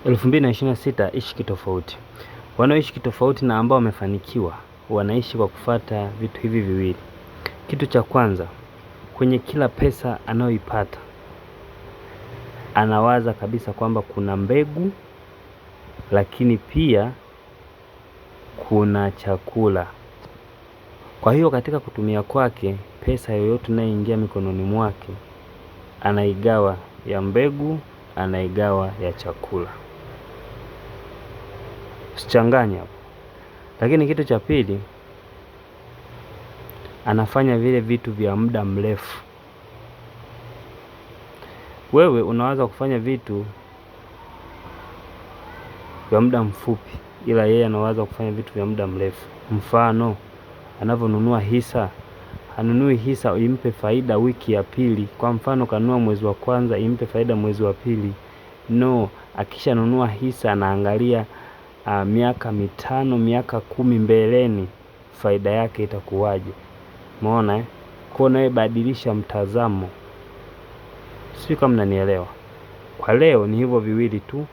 2026 ishi kitofauti. Wanaoishi kitofauti na ambao wamefanikiwa wanaishi kwa kufata vitu hivi viwili. Kitu cha kwanza, kwenye kila pesa anayoipata anawaza kabisa kwamba kuna mbegu, lakini pia kuna chakula. Kwa hiyo katika kutumia kwake pesa yoyote inayoingia mikononi mwake anaigawa ya mbegu, anaigawa ya chakula. Usichanganye hapo. Lakini kitu cha pili, anafanya vile vitu vya muda mrefu. Wewe unaweza kufanya vitu vya muda mfupi, ila yeye anaweza kufanya vitu vya muda mrefu. Mfano, anavyonunua hisa, hanunui hisa impe faida wiki ya pili. Kwa mfano, kanunua mwezi wa kwanza impe faida mwezi wa pili. No, akishanunua hisa anaangalia miaka 5, miaka 10 mbeleni faida yake itakuwaje. Umeona eh? Kwa nawe badilisha mtazamo. Sijui kama mnanielewa. Kwa leo ni hivyo viwili tu.